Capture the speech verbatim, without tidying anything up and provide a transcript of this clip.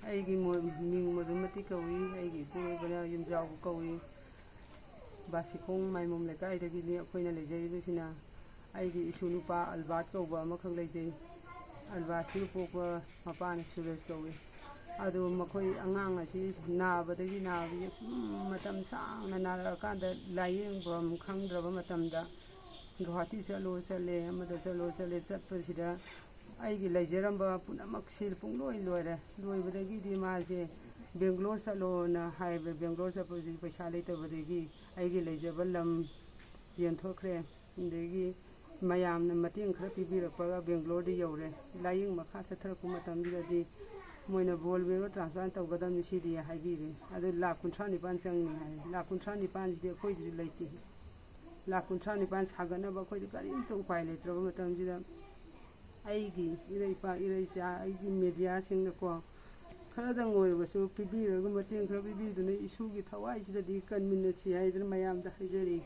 ꯑꯩꯒꯤ ꯃꯤꯡ ꯃꯗꯨꯃꯇꯤ ꯀꯧꯏ꯫ ꯑꯩꯒꯤ ꯏꯄꯨꯔꯣꯏꯕꯅ ꯌꯨꯝꯖꯥꯎꯕ ꯀꯧꯏ꯫ ꯕꯥꯁꯤꯈꯣꯡ ꯃꯥꯏꯃꯣꯝ ꯂꯩꯀꯥꯏꯗꯒꯤꯅꯤ ꯑꯩꯈꯣꯏꯅ ꯂꯩꯖꯔꯤꯕꯁꯤꯅ꯫ ꯑꯩꯒꯤ ꯏꯁꯨ ꯅꯨꯄꯥ ꯑꯜꯕꯥꯔꯠ ꯀꯧꯕ ꯑꯃꯈꯛ ꯂꯩꯖꯩ꯫ ꯑꯜꯕꯥꯔꯠꯁꯤꯕꯨ ꯄꯣꯛꯄ ꯃꯄꯥꯅ ꯁꯨꯔꯖ ꯀꯧꯏ꯫ ꯑꯗꯨ ꯃꯈꯣꯏ ꯑꯉꯥꯡ ꯑꯁꯤ ꯅꯥꯕꯗꯒꯤ ꯅꯥꯕꯒꯤ ꯁꯨꯝ ꯃꯇꯝ ꯁꯥꯡꯅ ꯅꯥꯔꯛꯑꯀꯥꯟꯗ ꯂꯥꯏꯌꯦꯡꯐꯝ ꯈꯪꯗ꯭ꯔꯕ ꯃꯇꯝꯗ ꯒꯨꯍꯥꯇꯤ ꯆꯠꯂꯣ ꯆꯠꯂꯦ, ꯑꯃꯗ ꯆꯠꯂꯣ ꯆꯠꯂꯦ꯫ ꯆꯠꯄꯁꯤꯗ ꯑꯩꯒꯤ ꯂꯩꯖꯔꯝꯕ ꯄꯨꯝꯅꯃꯛꯁꯤ ꯄꯨꯡꯂꯣꯏ ꯂꯣꯏꯔꯦ꯫ ꯂꯣꯏꯕꯗꯒꯤꯗꯤ ꯃꯥꯁꯦ ꯕꯦꯡꯒ꯭ꯂꯣꯔ ꯆꯠꯂꯣꯅ ꯍꯥꯏꯕ꯫ ꯕꯦꯡꯒ꯭ꯂꯣꯔ ꯆꯠꯄꯁꯤ ꯄꯩꯁꯥ ꯂꯩꯇꯕꯗꯒꯤ ꯑꯩꯒꯤ ꯂꯩꯖꯕ ꯂꯝ ꯌꯦꯟꯊꯣꯛꯈ꯭ꯔꯦ꯫ ꯑꯗꯒꯤ ꯃꯌꯥꯝꯅ ꯃꯇꯦꯡ ꯈꯔ ꯄꯤꯕꯤꯔꯛꯄꯒ ꯕꯦꯡꯒ꯭ꯂꯣꯔꯗ ꯌꯧꯔꯦ꯫ ꯂꯥꯏꯌꯦꯡ ꯃꯈꯥ ꯆꯠꯊꯔꯛꯄ ꯃꯇꯝꯗꯨꯗꯗꯤ ꯃꯣꯏꯅ ꯕꯣꯜ ꯕꯦꯡꯒ꯭ꯂꯣꯔ ꯇ꯭ꯔꯥꯟꯁꯐꯔ ꯇꯧꯒꯗꯕꯅꯤ ꯁꯤꯗꯤ ꯍꯥꯏꯕꯤꯔꯦ꯫ ꯑꯗꯨ ꯂꯥꯛ ꯀꯨꯟꯊ꯭ꯔꯥ ꯅꯤꯄꯥꯟ ꯆꯪꯅꯤ ꯍꯥꯏ꯫ ꯂꯥꯛ ꯀꯨꯟꯊ꯭ꯔꯥ ꯅꯤꯄꯥꯟꯁꯤꯗꯤ ꯑꯩꯈꯣꯏꯗꯁꯨ ꯂꯩꯇꯦ꯫ ꯂꯥꯛ ꯀꯨꯟꯊ꯭ꯔꯥ ꯅꯤꯄꯥꯟ ꯁꯥꯒꯠꯅꯕ ꯑꯩꯈꯣꯏꯗꯤ ꯀꯔꯤꯝꯇ ꯎꯄꯥꯏ ꯂꯩꯇ꯭ꯔꯕ ꯃꯇꯝꯁꯤꯗ ꯑꯩꯒꯤ ꯏꯔꯩꯄꯥꯛ ꯏꯔꯩꯆꯥ, ꯑꯩꯒꯤ ꯃꯦꯗꯤꯌꯥꯁꯤꯡꯅꯀꯣ, ꯈꯔꯗꯪ ꯑꯣꯏꯔꯕꯁꯨ ꯄꯤꯕꯤꯔꯒ, ꯃꯇꯦꯡ ꯈꯔ ꯄꯤꯕꯤꯗꯨꯅ ꯏꯁꯨꯒꯤ ꯊꯋꯥꯏꯁꯤꯗꯗꯤ ꯀꯟꯃꯤꯟꯅꯁꯤ ꯍꯥꯏꯗꯅ ꯃꯌꯥꯝꯗ ꯍꯥꯏꯖꯔꯤ꯫